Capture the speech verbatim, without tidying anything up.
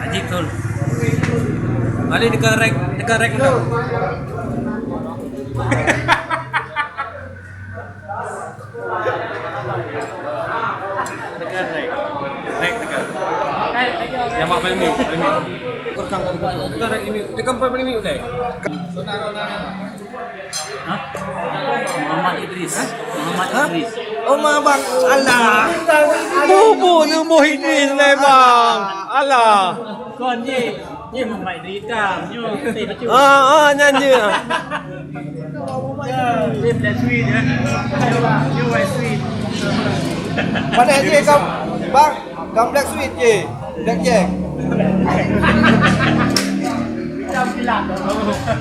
Ajib betul. Balik dekat rek, dekat rek tu. Dekat rek. Rek dekat. Yang mak paling mute, paling mute. Dekat rek ini. Dekat paling mute deh. Hah? Muhammad Idris. Muhammad Idris. Oh, ma bang. Alah. Bubu neu Muh Idris lé bang. Alah. Kon ye. Ye Muhammad Idris tam. Nyo, teh bacut. Ah, ah, nyan je. Ye Black Sweet ya. Nyo White Sweet. Mana ye kam, bang? Kam Black Sweet ye. Black Jack. Hitam kilat.